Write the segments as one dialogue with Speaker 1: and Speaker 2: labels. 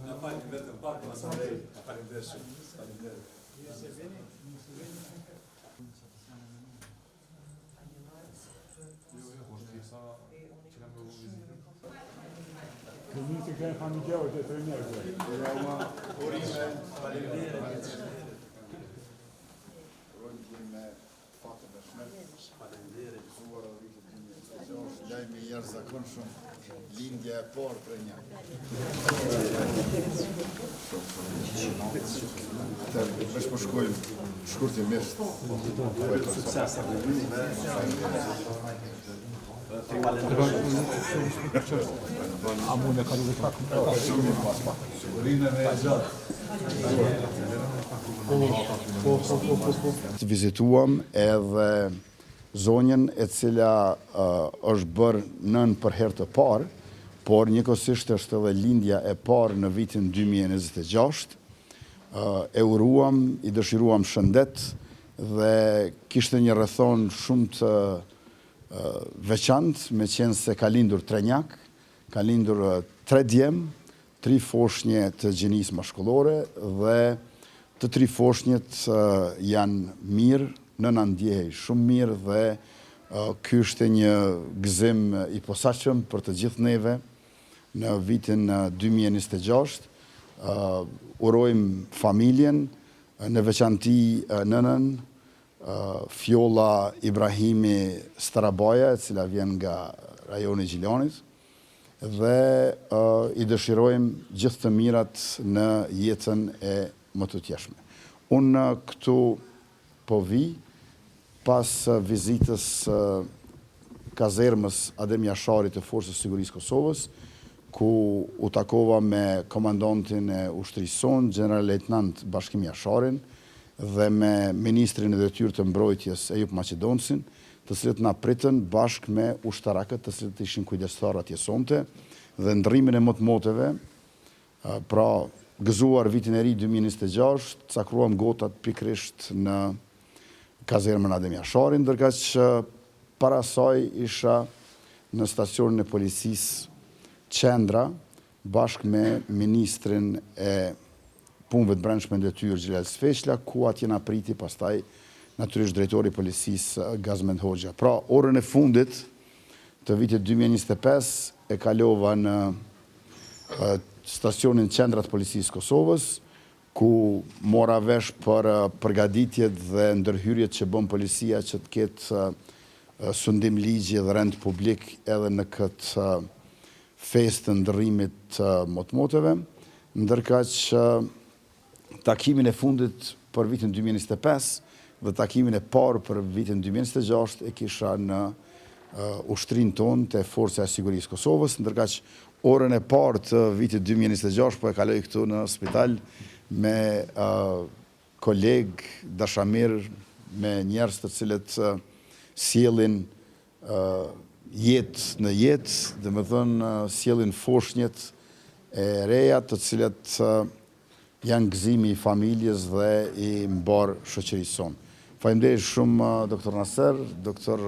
Speaker 1: Na falni vetëm pak, masanej. Faleminderit shumë. Faleminderit.
Speaker 2: Mirë se vini, mirë se vini.
Speaker 1: Jo, jo, po pjesa që kam bërë vizitën.
Speaker 2: Këmi të kërë familjarët e trenerëve.
Speaker 1: Urime, faleminderit.
Speaker 3: Urojmë të jemi me fatin e shëndet.
Speaker 1: Faleminderit.
Speaker 3: Gëzuar edhe vitin 2026, lajmi i jashtëzakonshëm, lindja e parë për një. Atëherë, veç po shkojmë shkurtimisht.
Speaker 1: Sukses.
Speaker 2: A mund e kalu dhe pak?
Speaker 1: Urime me e gjatë.
Speaker 2: Po, po, po, po, po.
Speaker 3: Vizituam edhe zonjën e cila është bërë nënë për herë të parë, por njëkohësisht është edhe lindja e parë në vitin 2026. E uruam, i dëshiruam shëndet dhe kishte një rrethanë shumë të veçantë, me qenë se ka lindur trenjak, ka lindur tre djem, tri foshnje të gjinisë mashkullore dhe të tri foshnjet janë mirë, nëna ndjehej shumë mirë dhe ky ishte një gëzim i posaçëm për të gjithë neve në vitin 2026. Urojmë familjen, në veçanti nënën, Fjolla Ibrahimi Starabaja, e cila vjen nga rajoni i Gjilanit, dhe i dëshirojmë gjithë të mirat në jetën e mëtutjeshme. Unë këtu po vi pas vizitës kazermës Adem Jashari të Forcës së Sigurisë Kosovës, ku u takova me komandantin e ushtrisë sonë, gjeneral-lejtnant Bashkim Jasharin, dhe me ministrin në detyrë të mbrojtjes Ejup Maqedoncin, të cilët na pritën bashkë me ushtarakët të cilët ishin kujdestarë atje sonte, dhe ndrrimin e motmoteve, pra gëzuar vitin e ri 2026, cakruam gotat pikërisht në kazermën Adem Jashari, ndërkaq para saj isha në stacionin e policisë Qendra, bashkë me ministrin e punëve të brendshme në detyrë Xhelal Sveçla, ku atje na priti pastaj natyrisht drejtori i policisë Gazmend Hoxha. Pra, orën e fundit të vitit 2025 e kalova në stacionin Qendra të Policisë Kosovës, ku mora vesh për përgatitjet dhe ndërhyrjet që bën policia që të ketë sundim ligji dhe rend publik edhe në këtë festë të ndërrimit të motmoteve, ndërkaq takimin e fundit për vitin 2025 dhe takimin e parë për vitin 2026 e kisha në ushtrinë tonë të Forca e Sigurisë Kosovës, ndërkaq orën e parë të vitit 2026 po e kaloj këtu në spital me kolegë, dashamir, me njerëz të cilët sjellin jetë në jetë, dhe me thënë sjellin foshnjet e reja të cilët janë gëzimi i familjes dhe i mbarë shoqërisë sonë. Faleminderit shumë Dr. Naser, Dr.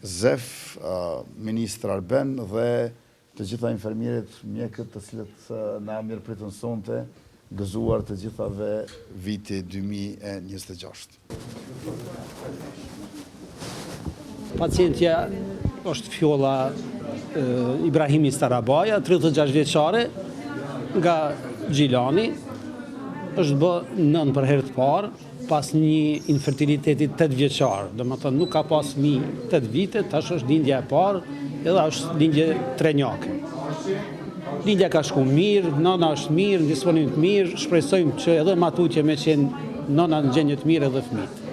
Speaker 3: Zef, Ministr Arben dhe të gjitha infermierit, mjekët të cilët na mirëpritën sonte, gëzuar të gjithave viti 2026.
Speaker 4: Pacientja është Fjolla Ibrahimi Starabaja, 36 vjeçare, nga Gjilani, është bë nënë për herë të parë, pas një infertiliteti 8 vjeçar, dhe më thënë nuk ka pas mi 8 vite, tash është lindja e parë, edhe është lindje trenjake. Lindja ka shku mirë, nëna është mirë, në disponim të mirë, shpresojmë që edhe ma tutje me qenë nëna në gjendje të mirë edhe fëmijët.